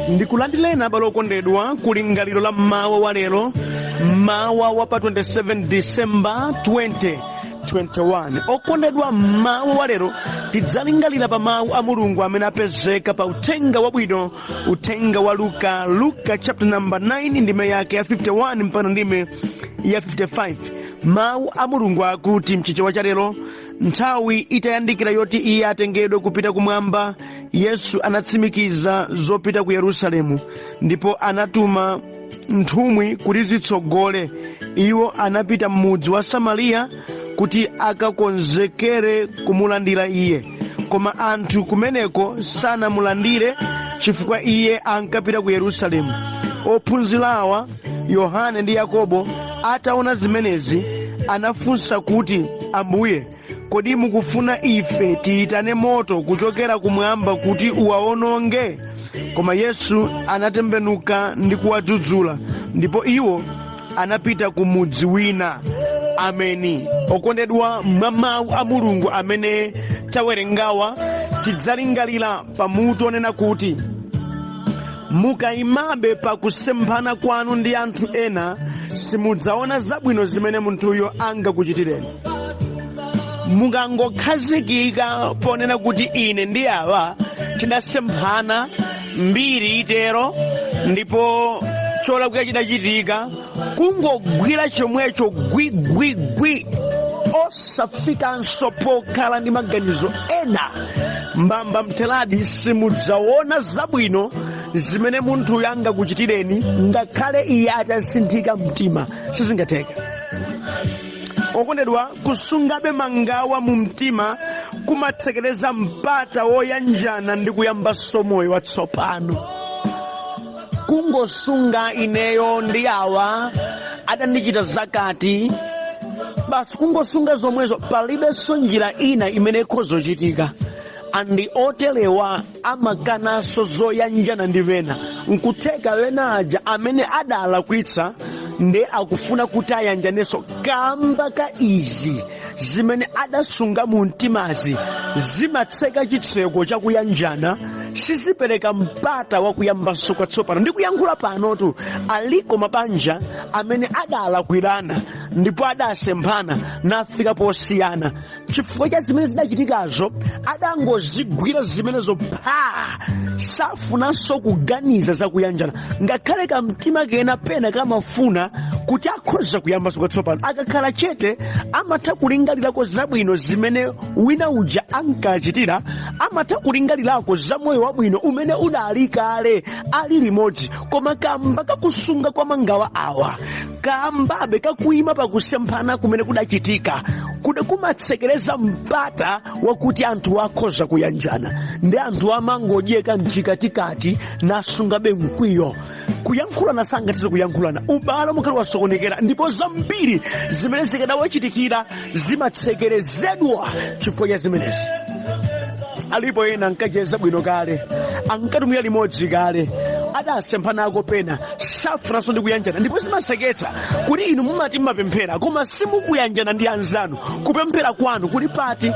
Ndikulandireni abale okondedwa ku lingaliro la mmawa wa lero, mmawa wa pa 27 December 2021. Okondedwa, mmawa wa lero tidzalingalira pa mawu a Mulungu amene apezeka pa uthenga wabwino, uthenga wa Luka, Luka chapter number 9, ndime yake ya 51 mpaka ndime ya 55. Mawu a Mulungu akuti mchichewa cha lero: Nthawi itayandikira yoti iye atengedwe kupita kumwamba, Yesu anatsimikiza zopita ku Yerusalemu ndipo anatuma nthumwi kuti zitsogole. Iwo anapita m'mudzi wa Samariya kuti akakonzekere kumulandira iye, koma anthu kumeneko sanamulandire chifukwa iye ankapita ku Yerusalemu. Ophunzira awa, Yohane ndi Yakobo, ataona zimenezi anafunsa kuti, "Ambuye, kodi mukufuna ife tiyitane moto kuchokera kumwamba kuti uwawononge?" Koma Yesu anatembenuka ndi kuwadzudzula, ndipo iwo anapita ku mudzi wina. Ameni. Okondedwa, mwa mawu a Mulungu amene tawerengawa tidzalingalira pamutu onena kuti mukayimabe pa kusemphana kwanu ndi anthu ena, simudzaona zabwino zimene munthuyo angakuchitireni. Mukangokhazikika ponena kuti ine ndi awa tidasemphana, mbiri itero, ndipo cholakwika chidachitika, kungogwira chomwecho gwigwigwi, osafikanso pokhala ndi maganizo ena, mbamba mtheradi simudzaona zabwino zimene munthuyo angakuchitireni. Ngakhale iye atasinthika mtima, sizingatheke. Okondedwa, kusungabe mangawa mu mtima kumatsekereza mpata woyanjana ndi kuyambanso moyo watsopano. Kungosunga ineyo ndi awa adandichita zakati, basi kungosunga zomwezo, palibenso njira ina imene ikhoza kuchitika. Andi otelewa amakananso zoyanjana ndi wena. Nkutheka wena aja amene adalakwitsa ndi akufuna kuti ayanjanenso, kamba ka izi zimene adasunga mu mtimazi zimatseka chitseko chakuyanjana, sizipereka mpata wakuyambanso kwatsopano. Ndikuyankhula panotu aliko mabanja amene adalakwirana ndipo adasemphana nafika posiyana chifukwa cha zimene zidachitikazo. Adangozigwira zimenezo phaa, safunanso kuganiza zakuyanjana, ngakhale kamtima kena pena kamafuna kuti akhoza kuyambanso kwatsopano. Akakhala chete amatha kulingalirako zabwino zimene wina uja ankachitira, amatha kulingalirako za moyo wabwino umene udali kale ali limodzi, koma kamba kakusunga kwa mangawa awa, kambabe kakuyima pakusemphana kumene kudachitika, kumatsekereza mpata wakuti anthu akhoza kuyanjana. Ndi anthu amangodyeka mchikatikati nasungabe mkwiyo, kuyankhulana sangathe kuyankhulana, ubale umakhala wasokonekera, ndipo zambiri zimene zikadawachitikira zimatsekerezedwa chifukwa cha zimenezi. Alipo ena ankacheza bwino kale, ankatumira limodzi kale, adasemphanako pena, safunanso ndi kuyanjana. Ndipo zimaseketsa kuti inu mumati mumapemphera koma simukuyanjana ndi anzanu. Kupemphera kwanu kuli pati,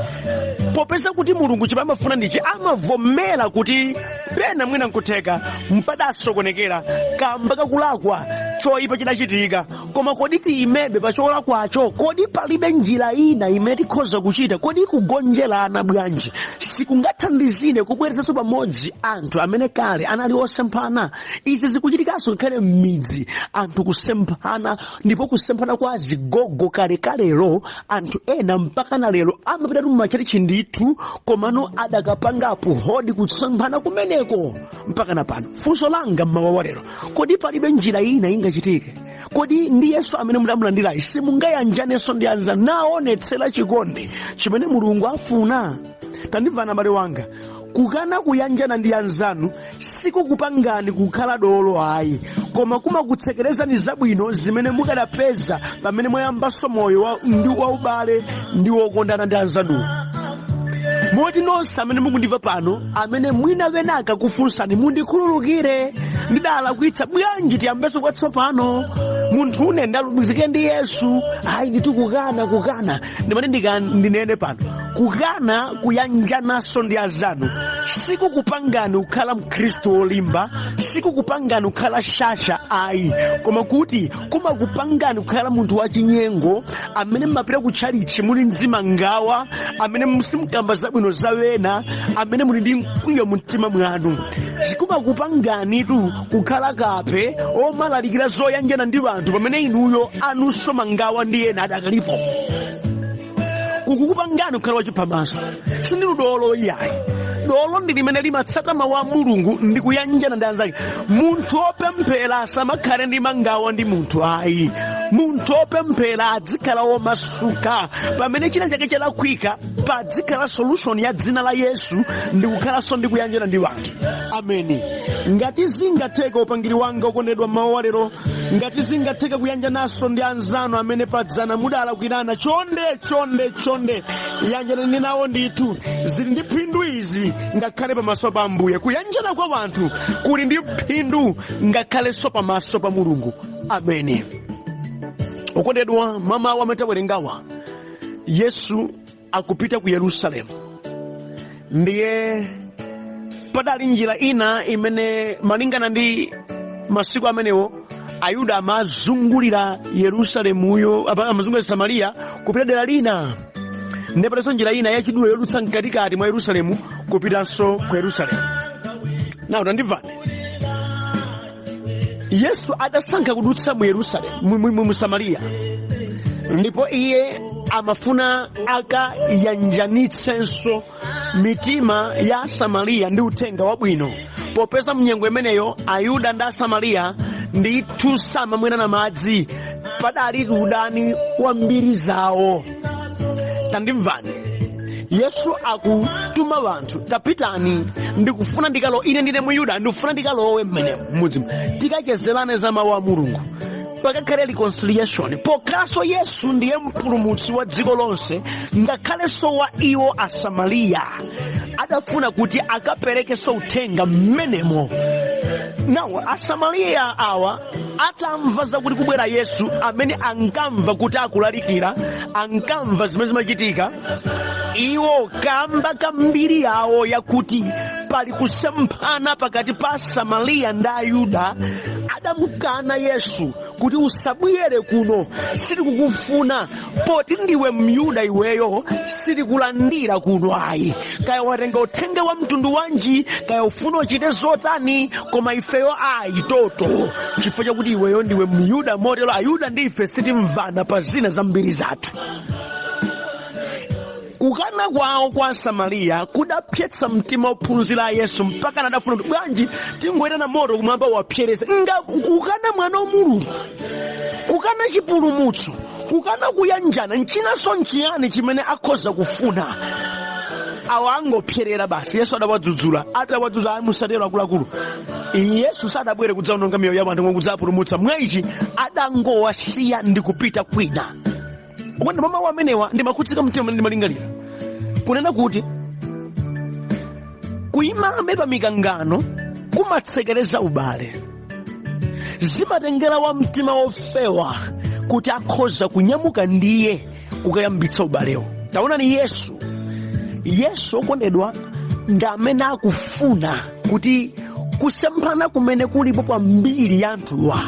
popeza kuti Mulungu chimene amafuna ndichi amavomera kuti pena mwina nkutheka mpadasokonekera kamba kakulakwa, choyipa chidachitika, koma kodi tiyimebe pa cholakwacho? Kodi palibe njira ina imene tikhoza kuchita? Kodi kugonjerana bwanji sikungathandizire kubwerezetsa pamodzi anthu amene kale anali osemphana? Izi zikuchitikanso ngakhale m'midzi, anthu kusemphana, ndipo kusemphana kwa zigogo kalekalelo. Anthu ena mpaka na lero amapitatu mmatchalichi ndithu, komano adakapangapo hodi kusemphana kumeneko mpaka na pano. Funso langa mmawa wa lero: kodi palibe njira ina ingachitike? Kodi ndi Yesu amene mudamulandirayi simungayanjanenso ndi anzanu naonetsera chikondi chimene Mulungu afuna? Tandimvani abale wanga, kukana kuyanjana ndi anzanu sikukupangani kukhala dolo ayi, koma kumakutsekerezani zabwino zimene mukadapeza pamene mwayambanso moyo ndi waubale ndi wokondana ndi anzanuwo. Moti nonse amene mukundimva pano, amene mwina wena akakufunsani, "Mundikhululukire, ndidalakwitsa, bwanji tiyambenso kwatsopano?" Munthu une ndalumikizike ndi Yesu, ayi ndithu kukana, kukana ndimati ndinene pano, kukana kuyanjananso ndi azanu sikukupangani kukhala mkhristu wolimba, sikukupangani kukhala shasha ayi, koma kuti kumakupangani kukhala munthu wachinyengo amene mmapita kutchalichi muli mzimangawa, amene simukamba zabwino za wena, amene muli ndi mkwiyo mu mtima mwanu. Zikumakupanganitu kukhala kape omalalikira zoyanjana ndi anthu pamene inuyo anunso mangawa ndi ena adakalipo. Kukukupangani kukhala wachiphamaso. Sindinu dolo iyayi. Dolo ndi limene limatsata mawu a Mulungu ndi kuyanjana ndi anzake. Munthu wopemphera asamakhale ndi mangawa ndi munthu ayi. Munthu wopemphera adzikhala womasuka. Pamene china chake chalakwika, padzikhala solution ya dzina la Yesu ndi kukhalanso ndi kuyanjana ndi anthu. Ameni. Ngati zingatheka, upangiri wanga okondedwa mawu wa lero, ngati zingatheka kuyanjananso ndi anzanu amene padzana mudalakwirana, chonde chonde chonde yanjanani nawo ndithu. Zili ndi phindu izi ngakhale pamaso pa Ambuye. Kuyanjana kwa wanthu kuli ndi phindu ngakhalenso pamaso pa Mulungu. Ameni. Okondedwa, mamawu amene tawerengawa, Yesu akupita ku Yerusalemu, ndiye padali njira ina imene malingana ndi masiku amenewo Ayuda amazungulira Yerusalemuyo, amazungulira Samariya kupita dera lina, ndiye palinso njira ina yachidule yodutsa mkatikati mwa Yerusalemu kupitanso ku Yerusalemu. Nawo tandimvani, Yesu adasankha kudutsa mu Yerusalemu, mu Samariya, ndipo iye amafuna akayanjanitsenso mitima ya Samariya ndi uthenga wabwino, popeza mnyengo imeneyo Ayuda ndi Asamariya ndithu samamwerana madzi, padali udani wa mbiri zawo. Tandimvani, Yesu akutuma wanthu, tapitani, ndikufuna ndikalo, ine ndine Muyuda, ndikufuna ndikalowe mmene mmudzi, tikachezerane za mawu a Mulungu, pakakhale reconciliation. Pokhalanso Yesu ndiye mpulumutsi wa dziko lonse, ngakhalenso wa iwo Asamariya, adafuna kuti akaperekenso uthenga mmenemo. Nawo Asamariya awa atamva zakuti kubwera Yesu, amene ankamva kuti akulalikira, ankamva zimene zimachitika, iwo kamba kambiri yawo yakuti pali kusemphana pakati pa Samariya ndi Ayuda, adamukana Yesu kuti usabwere kuno, sitikukufuna, poti ndiwe Myuda iweyo, sitikulandira kuno ayi. Kaya watenga uthenga wa mtundu wanji, kaya ufuna uchite zotani, koma ifeyo ayi toto, chifukwa chakuti iweyo ndiwe Myuda, motero Ayuda ndi ife sitimvana pa zina zambiri zathu. Kukana kwawo kwa Samariya kudapsetsa mtima ophunzira a Yesu, mpaka adafuna kuti bwanji tingoyitana moto kumwamba wapsereze. Nga kukana mwana wa Mulungu, kukana chipulumutso, kukana kuyanjana, nchinanso nchiyani chimene akhoza kufuna? Awo angopserera basi. Yesu adawadzudzula. Atawadzudzula, ayi musatero akuluakulu, Yesu sadabwere kudzaononga miyoyo ya anthu koma kudzapulumutsa. Mwa ichi adangowasiya ndi kupita kwina. Koma mawu amenewa ndimakhudzika mtima pamene ndimalingalira kunena kuti kuyimabe pa mikangano kumatsekereza ubale. Zimatengera wa mtima wofewa kuti akhoza kunyamuka ndiye kukayambitsa ubalewo. Taonani Yesu, Yesu okondedwa ndi amene akufuna kuti kusemphana kumene kulipo pambiri ya anthuwa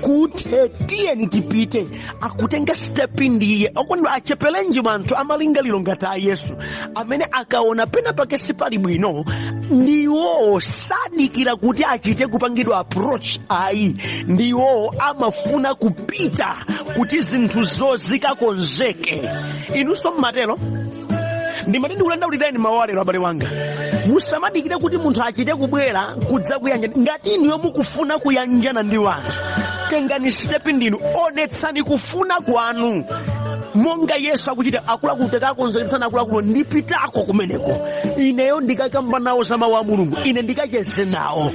kuthe, tiyeni tipite. Akutenga step ndiye. Okondedwa, achepelenji anthu amalingaliro ngati a Yesu amene akaona pena pake sipali bwino, ndiwo sadikira kuti achite kupangidwa approach ayi, ndiwo amafuna kupita kuti zinthuzo zikakonzeke. Inunso mmatero? Ndimati ndikulandaulireni mawu alero, abale wanga, musamadikire kuti munthu achite kubwera kudza kuyanjana. Ngati inuyo mukufuna kuyanjana ndi wanthu, tengani step ndinu, onetsani kufuna kwanu. Monga Yesu akuchita, akuluakulu takakonzekeretsana akuluakulu, ndipitako kumeneko, ineyo ndikakamba nawo za mawu a Mulungu, ine ndikacheze nawo.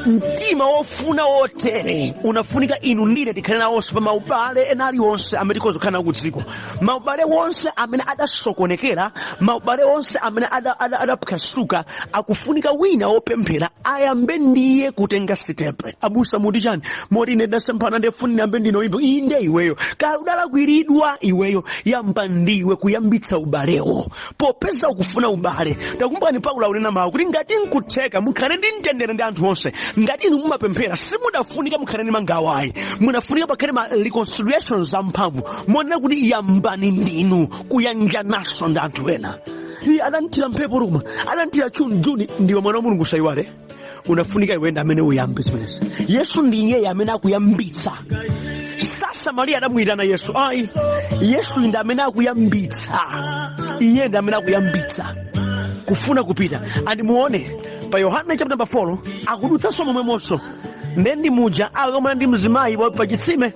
Mtima wofuna wotere unafunika inu ndine tikhale nawonso pa maubale ena aliwonse amene tikhoza kukhala nawo ku dziko, maubale wonse amene adasokonekera, maubale onse amene adaphwasuka. Akufunika wina wopemphera ayambe ndiye kutenga sitepe. Abusa, muti chani? Moti ine ndasemphana, ndefuni ndiyambe ndine oyimba? Inde, iweyo kaya udalakwiridwa, iweyo yamba ndiwe kuyambitsa ubalewo, popeza ukufuna ubale. Takumbukani Paulo akunena mawu kuti ngati nkutheka mukhale ndi mtendere ndi anthu onse. Ngati inu mumapemphera, simudafunika mukhale ndi mangawa ayi, munafunika pakhale ma reconciliations amphamvu, monena kuti yambani ndinu kuyanjanaso ndi anthu ena. Iye adanthira mphepo ruma, adanthira chuni juni. Ndiwe mwana wa Mulungu, usayiwale, unafunika iwe ndi amene uyambe zimenezi. Yesu ndi iyeyo amene akuyambitsa. Samariya adamuyitana Yesu ayi, Yesu ndi amene akuyambitsa, iye ndi amene akuyambitsa kufuna kupita. Andimuone pa Yohane chapter number 4, akudutsanso momwemonso, ndendi muja akakumana ndi mzimayi pa chitsime,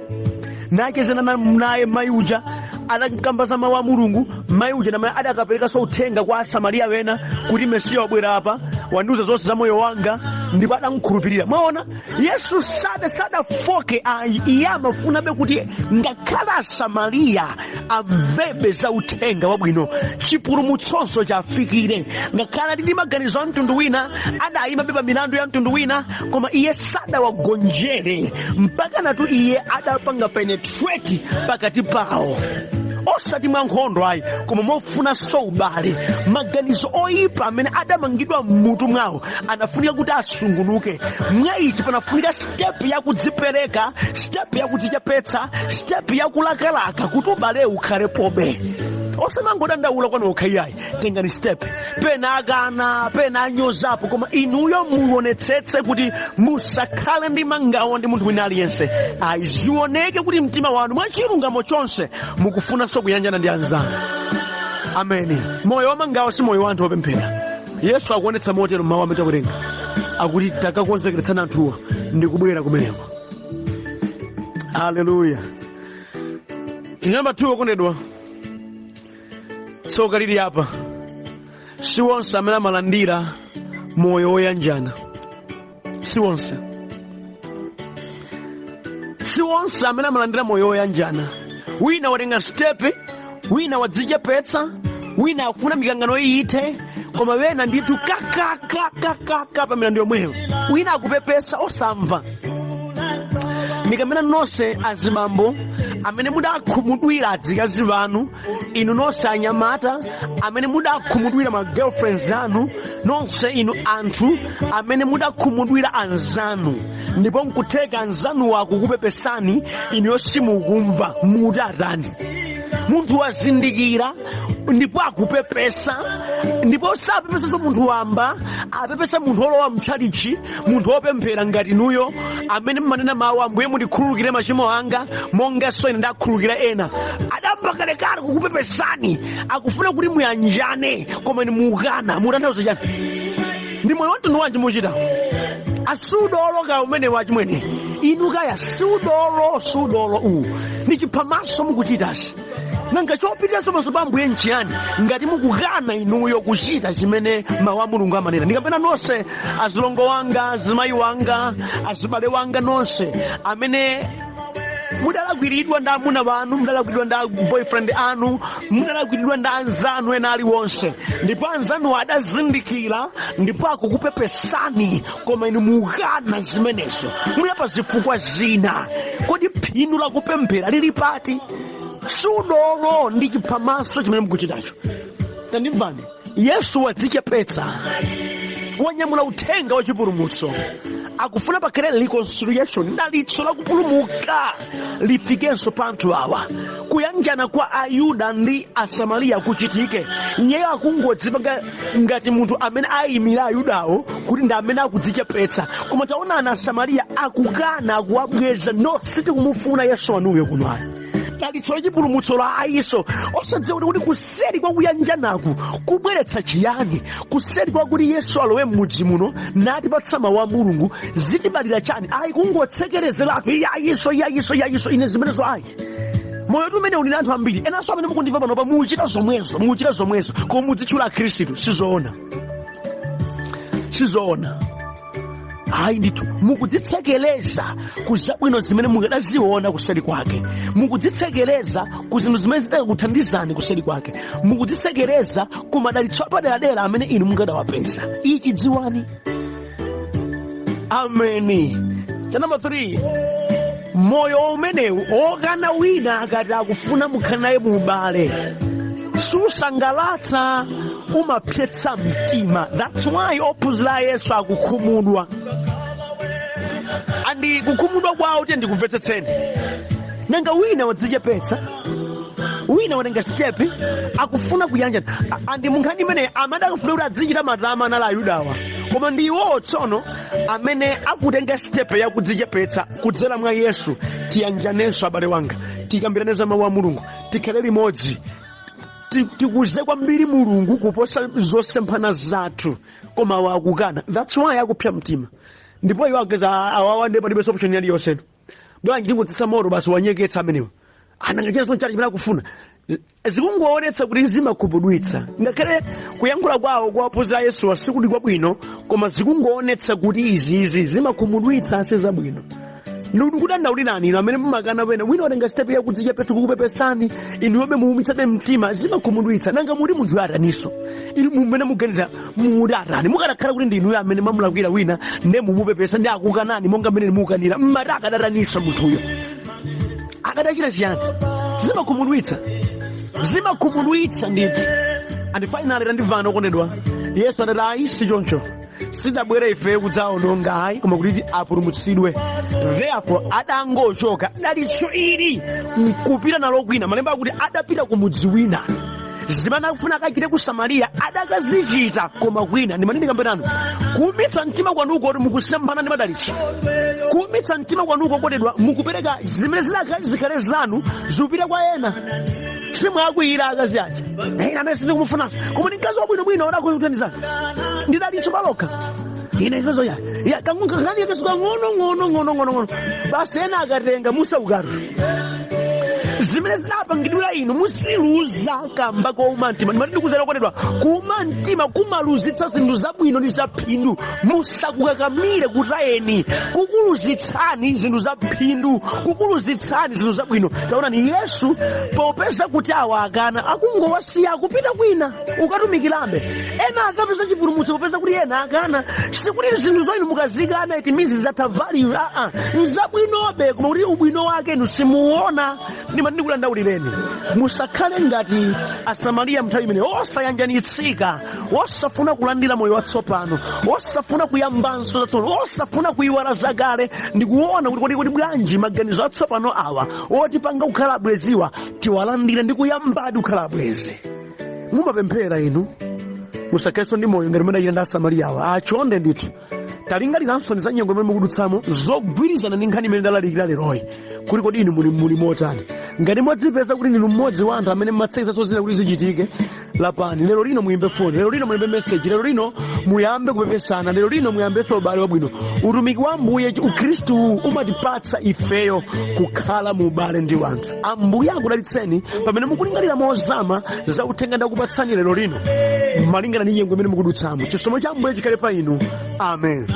nachezana naye. Mayi uja adakamba za mawu a Mulungu. Mayi uja namene adakaperekanso uthenga kwa Asamariya wena kuti Mesiya wabwera apa, wandiuza zonse za moyo wanga, ndipo adamkhulupirira. Mwaona, Yesu sadafoke ayi, iye amafunabe kuti ngakhale Asamariya amvebe za uthenga wabwino, chipulumutsonso chafikire. Ngakhale ali ndi maganizo a mtundu wina, adayimabe pa milandu ya mtundu wina, koma iye sadawagonjere mpaka natu iye adapanga penetrate pakati pawo, osati mwa nkhondo ayi, koma mofunanso ubale. Maganizo oyipa amene adamangidwa mmutu mwawo anafunika kuti asungunuke. Mwa ichi panafunika step yakudzipereka, step yakudzichepetsa, step yakulakalaka kuti ubale ukhalepobe. Osamangodandaula kwanu okha iyayi, tengani step. Pena akana, pena anyozapo, koma inuyo muonetsetse kuti musakhale ndi mangawa ndi munthu wina aliyense ayi. Zioneke kuti mtima wanu mwachilungamo chonse mukufunanso kuyanjana ndi anzanu. Ameni. Moyo wa mangawa si moyo wa anthu opemphera. Yesu akuonetsa motero mawu amene takutenga, akuti takakonzekeretsana anthuwa, ndikubwera kumeneko. Haleluya. Namba 2, okondedwa, tsoka lili apa, si onse amene amalandira moyo woyanjana. Si onse, si onse amene amalandira moyo woyanjana. Wina watenga step, wina wadzichepetsa, wina akufuna mikangano iyithe, koma wena ndithu kakakakakaka pa milandu yomweyo. Wina akupepesa, osamva. Ndikamena nonse azibambo amene mudakhumudwira adzikazi banu, inu nonse anyamata amene mudakhumudwira ma girlfriends anu, nonse inu anthu amene mudakhumudwira anzanu, ndipo nkutheka anzanuwo akukupepesani, inuyo simukumva, muti atani? Munthu wazindikira ndipo akupepesa, ndipo sapepesanso munthu wamba, apepesa munthu olowa mtchalichi, munthu wopemphera ngati inuyo amene mmanena mawu, "Ambuye, mundikhululukire machimo anga monganso ine ndakhululukira ena." Adamba kalekale kukupepesani, akufuna kuti muyanjane, koma inu mukana. Mutanthauza chani? Ndi moyo wamtundu wanji muchita? Asudolo ka umene wachimwene inu kaya sudolo, sudolo uwu ndi chiphamaso mukuchitasi. Nanga chopitiranso pamaso pa Ambuye nchiyani ngati mukukana inuyo kuchita chimene mawu a Mulungu amanena? Ndikapena nonse azilongo wanga, azimayi wanga, azibale wanga, nonse amene mudalakwiridwa ndi amuna wanu, mudalakwiridwa ndi boyfriend anu, mudalakwiridwa ndi anzanu ena aliwonse, ndipo anzanu adazindikira ndipo akukupepesani, koma inu mukana zimenezo mwina pa zifukwa zina, kodi phindu lakupemphera lili pati? Sudolo ndi chiphamaso chimene mukuchitacho. Tandimvani, Yesu wadzichepetsa, wanyamula uthenga wa chipulumutso, akufuna pakhale reconciliation, dalitso lakupulumuka lifikenso pa anthu awa, kuyanjana kwa Ayuda ndi Asamariya kuchitike. Iyeyo akungodzipanga ngati munthu amene ayimira Ayudawo kuti ndi amene akudzichepetsa, koma taonani, Asamariya akukana, akuwabweza, "No, sitikumufuna Yesu wanuyo kuno ayi, dalitso la chipulumutso la ayiso." Osadziwa kuti kuseri kwa kuyanjanaku kubweretsa chiyani, kuseri kwa kuti Yesu alowe m'mudzi muno natipatsa mawu a Mulungu zitibalira chani. Ayi, kungotsekerezeratu, iyayiso, iyayiso, iyayiso, ine zimenezo ayi. Moyo umene uli ndi anthu ambiri enanso amene mukundimva panopa, muchita zomwezo, muchita zomwezo, koma mudzitchula Akhristu. Sizoona, sizoona ayi ndithu. Mukudzitsekereza ku zabwino zimene mukadaziona kuseri kwake, mukudzitsekereza ku zinthu zimene zidakakuthandizani kuseri kwake, mukudzitsekereza ku madalitso apaderadera amene inu mukadawapeza. Ichi dziwani. Ameni. Cha namba 3, moyo umenewu okana wina akati akufuna mukhale naye mu ubale susangalatsa, umapsetsa mtima. That's why ophunzira a Yesu akukhumudwa, and kukhumudwa kwawo, tiye ndikumvetsetseni. Nanga wina wadzichepetsa, wina watenga step, akufuna kuyanjana, and munkhani imene amene akufuna kuti adzichita matama anali Ayudawa, koma ndi iwowo tsono amene akutenga step yakudzichepetsa kudzera mwa Yesu. Tiyanjanenso abale wanga, tikambirane za mawu a Mulungu, tikhale limodzi, tikuze kwambiri Mulungu kuposa zosemphana zathu. Koma wakukana, that's why akupsa mtima. Ndipo iwo ageza awawa, ndiye palibenso option iliyonse. Bwanji tingotsitsa moto basi, wanyeketsa amenewo, anangachenso chali chimene akufuna. Zikungoonetsa kuti zimakhumudwitsa. Ngakhale kuyankhula kwawo kwa ophunzira Yesu sikuti kwabwino, koma zikungoonetsa kuti izizi zimakhumudwitsa, sizabwino. Ndikudandaulirani inu amene mumakana wena, wina watenga step yakudzichepetsa kukupepesani, inu yobe muumitsabe mtima, zimakhumudwitsa. Nanga muti munthu ataniso? Inu mumene muganiza muti atani? Mukanakhala kuti ndi inuyo amene mamulakwira wina, nde mumupepesa ndi akukanani monga mmene mukanira, mmati akadatanisa munthuyo? Akadachita chiyani? Zimakhumudwitsa, zimakhumudwitsa ndithu. And finally, tandimvani okondedwa, Yesu adati, "Ayi, si choncho, sidabwere ife kudzaononga ayi, koma kuti apulumutsidwe." Therefore adangochoka dalitso ili nkupita nalo kwina. Malemba akuti adapita ku mudzi wina. Zimene akufuna akachite ku Samariya adakazichita koma kwina. Ndimati ndikambenano, kuumitsa mtima kwanuko kuti mukusemphana ndi madalitso. Kuumitsa mtima kwanuko okondedwa, mukupereka zimene zidakhale zikhale zanu, zikupita kwa ena. Simwakwiyira akazi aja, ena amene sindikumufunanso, koma ndi mkazi wabwinobwino odakuthandizani, ndi dalitso palokha. Ine izozo ya ya kangani kasuka ng'ono ng'ono ng'ono ng'ono ng'ono basi, ena akatenga musaukatu. Zimene zinapangidwira inu muziluza kamba kouma mtima. Ndimati ndikuzera okondedwa, kuuma mtima kumaluzitsa zinthu zabwino ndi zaphindu. Musakukakamire kutayeni, kukuluzitsani zinthu zaphindu, kukuluzitsani zinthu zabwino. Taonani Yesu, popeza kuti awa akana, akungowasiya, akupita kwina ukatumikirabe. Ena akapeza chipulumutso popeza kuti ena akana. Sikuti zinthu zoyinu mukazikana it means zatha value. Aa, nzabwinobe, koma kuti ubwino wake inu simuona. Ndimati ndikudandaulireni, musakhale ngati Asamariya mnthawi imene osayanjanitsika, osafuna kulandira moyo watsopano, osafuna kuyambanso zatsopano, osafuna kuyiwala zakale ndikuona kuti kodi bwanji maganizo atsopano awa otipanga kukhala abweziwa tiwalandire ndi kuyambadi kukhala abwezi. Mumapemphera inu, musakhalenso ndi moyo ngati mene achita ndi Asamariyawa. Achonde ndithu, talingaliranso za nyengo imene mukudutsamo zogwirizana ndi nkhani imene ndalalikira leroyi, kuti kodi inu muli motani? Ngati mwadzipeza kuti ndinu mmodzi wa anthu amene mmatsekeza zina kuti zichitike, lapani lero lino, muyimbe foni lero lino, mulembe message lero lino, muyambe kupepesana lero lino, muyambenso ubale wabwino. Utumiki wa Ambuye, Ukhristu umatipatsa ifeyo kukhala mu ubale ndi wanthu. Ambuye akudalitseni pamene mukulingalira mozama za uthenga ndakupatsani lero lino malingana ndi nyengo imene mukudutsamo. Chisomo cha Ambuye chikhale pa inu. Amen.